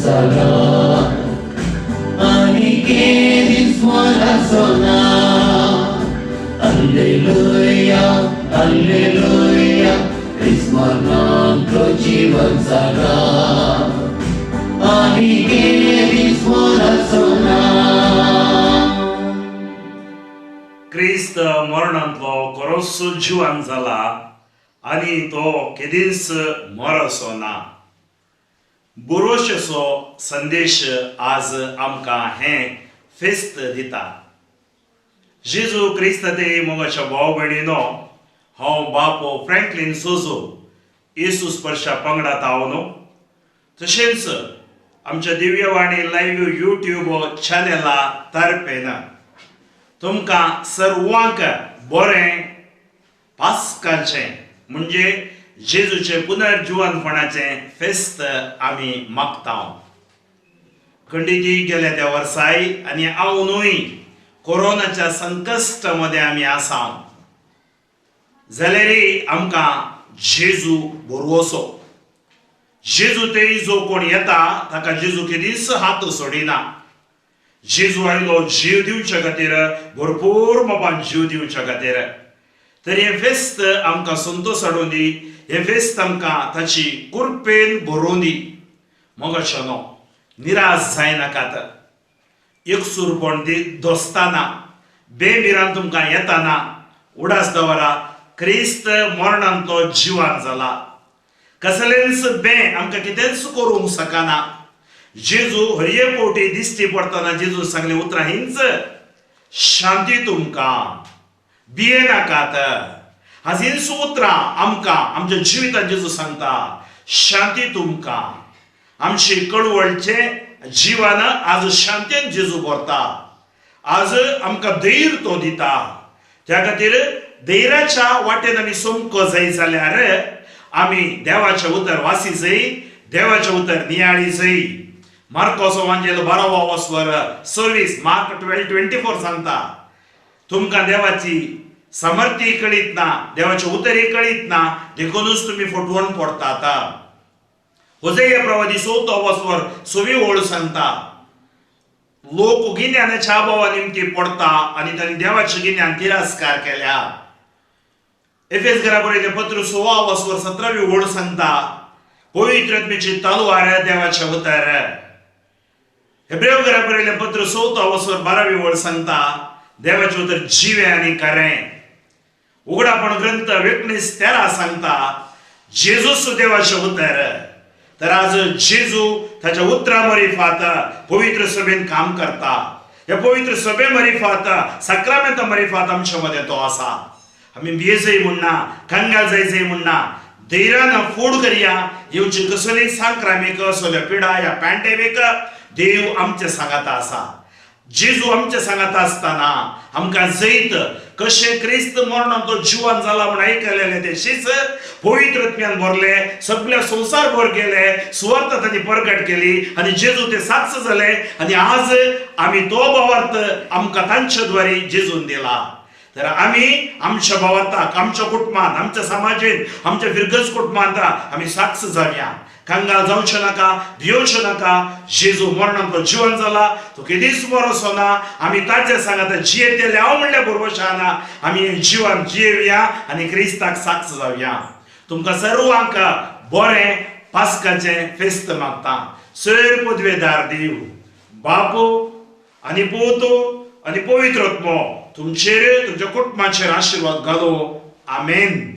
जाला आनी केदीच मरचो ना. Alleluia, alleluia, क्रिस्त मरणांतलो जिवन जाला आनी केदीच मरचो ना. क्रिस्त मरणांतलो खरोच जिवन जाला आनी तो केदीच मरसो ना. बरोशसो संदेश आज आमकां हें फेस्त दिता. जेजू क्रिस्त ते मोगाच्या भाव भयणीनो, हांव बापो फ्रँकलीन सोजो येसू स्पर्शा पंगडात हांव न्हू, तशेंच आमच्या दिव्यवाणी लायव्ह यूट्यूब चॅनला तर्फेन तुमकां सर्वांक बरें पास्काचें म्हणजे जेजूचें पुनर्जिवनपणाचें फेस्त आमी मागता. खंडीती गेल्या त्या वर्साय आनी हांव न्हय कोरोनाच्या संकश्ट मदें आमी आसा जाल्यारय आमकां जेजू बरवसो. जेजू ते जो कोण येता ताका जेजू केदीच हात सोडिना. जेजू आयलो जीव दिवच्या खातीर, भरपूर मोबान जीव दिवच्या खातीर. तर हें फेस्त आमकां संतोश हाडून दी, हें फेस्त आमकां ताची कुरपेन भरोवन दी. मोगाचो न्हू निराश जायनाकात. एकसूरपण दोस्ताना बेमिरान तुमकां येताना उडास दवरा, क्रिस्त मरणांतलो जिवान जाला. कसलेंच बें आमकां कितेंच करूंक शकना. जेजू हरये पोवटी दिश्टी पडटना जेजू सांगली उतरां हींच, शांती तुमकां, भियेनाकात. आज हींच उतरां आमकां आमच्या जिवितांत जेजू सांगता, शांती तुमकां. आमची कळवळचें जिवन आज शांतीन जेजू भरता. आज आमकां धैर्य तो दिता. त्या खातीर धैर्याच्या वाटेन आमी सोमको जाय जाल्यार आमी देवाचें उतर वासी जाय, देवाचें उतर नियाळी जाय. मार्कोसो वांजेल 12 वस्वर 26, मार्क 12:24 सांगता, तुमकां देवाची समर्थी कळीत ना, देवाचें उतरय कळीत ना, देखूनच तुमी फटवण पडतात. होजेय प्रवादी 4 वस्वर 6 ओळ सांगता, लोक गिन्यानाच्या अभावा निमती पडता आनी तांणी देवाचें गिन्यान तिरस्कार केल्या. एफेस घरा बरयलें पत्र 16 वस्वर 17 ओळ सांगता, पवित्र आत्म्याची तलवार देवाचें उतर. हेब्रेव घरा बरयलें पत्र 4 वस्वर 12 ओळ सांगता, देवाचें उतर जिवें आनी खरें. उगडापण ग्रंथ 19:13 सांगता, जेजूस देवाचें उतर. तर आज जेजू ताच्या उतरा मरिफात पवित्र सभेन काम करता. ह्या पवित्र सभे मरिफात, साक्रामेंता मरिफात आमच्या मदें तो आसा. आमी भियेजय म्हणना, कंगाल जायजय म्हणना, धैर्यान फूड करया. येवची कसली संक्रामीक असल्या पिडा या पॅन्डेमीक देव आमच्या सांगाता आसा. जेजू आमच्या सांगाता आसतना आमकां जैत कशें क्रिस्त मरणान तो जिवन जाला म्हूण आयकलेलें तेशीच पवित्र आत्म्यान भरले, सगळ्या संवसार भर गेले, सुवार्थ तांणी परगट केली आनी जेजू ते साक्ष जाले. आनी आज आमी तो भावार्थ आमकां तांचे द्वारे जेजून दिला. तर आमी आमच्या भावार्थाक, आमच्या कुटुंबांत, आमच्या समाजेंत, आमच्या फिरगज कुटुंबांत आमी साक्ष जावया. कंगाल जावचें नाका, भियोवचें नाका. जेजू मरणान तो जिवन जाला, तो केदीच मरोसो ना. आमी ताचे सांगाता जियेतले हांव म्हणल्या बरोबर ना आमी जिवन जियेवया आनी क्रिस्ताक साक्ष जावया. तुमकां सर्वांक बरें पास्काचें फेस्त मागता. सर पदवेदार देव बापू आनी पूत आनी पवित्र आत्मो तुमचेर, तुमच्या कुटुंबाचेर आशिर्वाद घालो. आमेन.